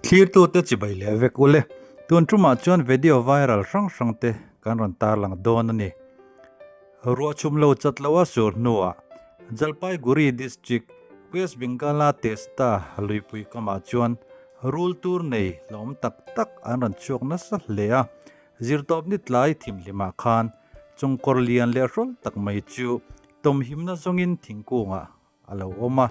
Thlirtute chibai leh vek ule. Tun tumah chuan video viral hrang hrang te kan rawn tarlang dawn a ni. Ruah chhum lo chat lo a sur hnuah Jalpaiguri district, West Bengal-a Teesta luipui kamah chuan rul tur nei hlawm tak tak an rawn chhuak nasa hle a. Zirtawpni tlai thimhlimah khan chawngkawr lian leh hrawl tak mai chu tawmhimna zawngin thingkungah a lo awm a,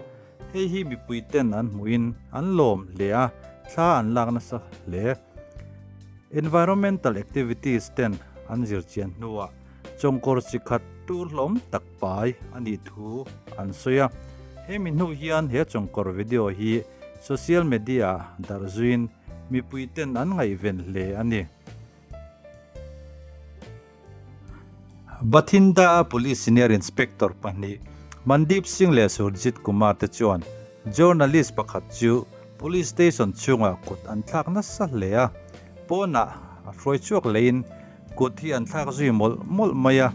hei hi mipui ten an hmuhin an lawm hle a, thla an lak nasa hle. Environmental activities ten an zir chian hnuah chawngkawr chi khat tur hlawm tak pai a nih thu an sawi a, hemi hnu hian he chawngkawr video hi social media ah darh zuiin mipui ten an ngaihven hle a ni. Bathinda-a Police Senior Inspector pahnih Mandeep Singh leh Surjit Kumar te chuan journalist pakhat chu Police Station chhungah kut an thlak nasa hle a, pawnah a hruai chhuak leiin kut hi an thlak zui mawlh mawlh mai a.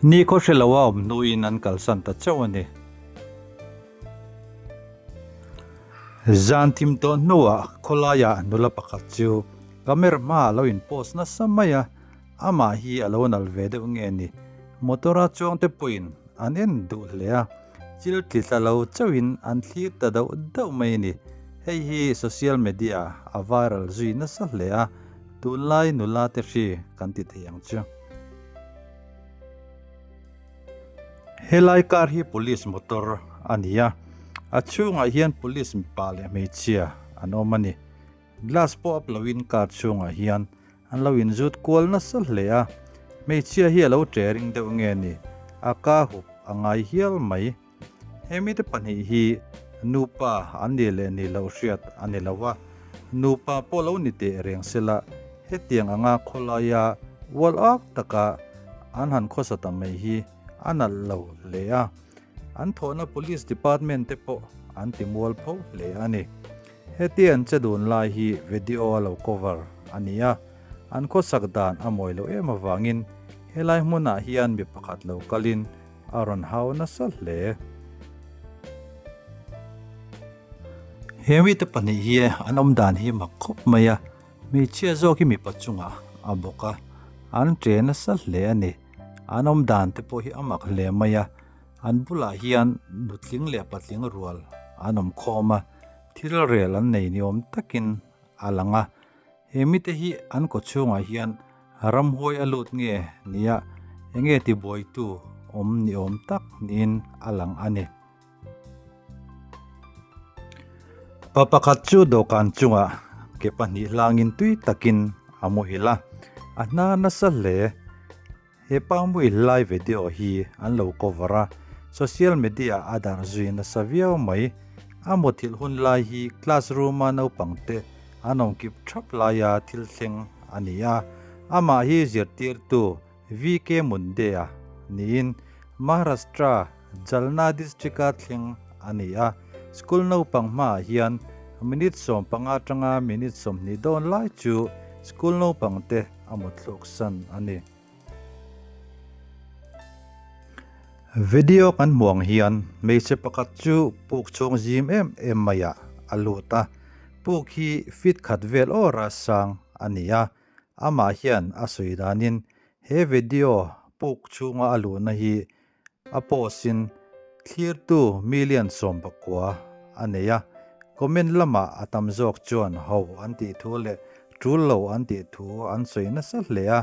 Ni khaw hre loa awm hnuin an kalsan ta chauh a ni. Zan thim tawh hnuah khawlaiah nula pakhat chu camera hmaah a lo in post nasa mai a, amah hi a lo nal ve deuh nge ni? Motor-a chuangte pawhin an en duh hle a, chil tli tla lo chauhin an thlir ta dauh dauh mai a ni. Hei hi social media a viral zui nasa hle a, tunlai nula te hri kan ti thei ang chu. Helai car hi police motor a ni a, a chhungah hian police mipa leh hmeichhia an awm a ni. Glass pawh up loin car chhungah hian an lo inzut kual nasa hle a, hmeichhia hi a lo tering deuh nge ni, a ka hup a ngai hial mai. He mite pahnih hi nupa an nih leh nih loh hriat a ni lo a, nupa pawh lo ni teh reng sela hetiang anga khawlaia ual ak taka an han khawsa ta mai hi a nalh lo hle a, an thawhna Police Department te pawh an ti mual pho hle a ni. Hetia an che dun lai hi video a lo cover a ni a, an khawsak dan a mawi loh em avangin helai hmunah hian mi pakhat lo kalin A rawn hau nasa hle. He mite pahnih hi an awm dan hi mak khawp mai a, hmeichhia zawk hi mipa chungah a bawk a, an che nasa hle a ni. An awm dan te pawh hi a mak hle mai a, an bulah hian nutling leh patling rual an awm khawm a, thil rel an nei ni awm takin a lang a. He mite hi an kaw chhungah hian ramhuai a lut nge nia enge tibuaitu awm ni awm tak niin a lang a ni. Pa pakhat chu dawhkan chungah ke pahnih hlangin tui takin a muhil a, a hna nasa hle. He pa muhil lai video hi an lo cover a, social media a darh zui nasa viau mai. A mawthilh hun lai hi classroom a naupang te an awm kip thap laia thil thleng a ni a, amah hi zirtirtu VK Munde-a niin Maharashtra Jalna district-a thleng a ni a, school naupang hmaah hian minute 15 atanga minute 20 dawn lai chu school naupang te a muthluk san a ni. Video kan hmuh ang hian hmeichhe pakhat chu puk chhung zim em em maiah a lut a, puk hi feet khat vel awra sang a ni a, amah hian a sawi danin he video puk chhunga a luhna hi a post in thlirtu million 19 a nei a, comment lamah a tam zawk chuan ho an tih thu leh tul lo an tih thu an sawi nasa hle a,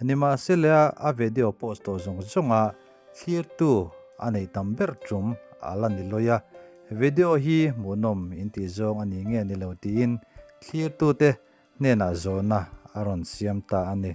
Nimahsela a video post tawh zawng zawnga thlirtu a neih tam ber tum a la ni lawi a, video hi hmuhnawm intih zawng a ni nge ni lo tiin thlirtute hnenah zawhna a rawn siam ta a ni.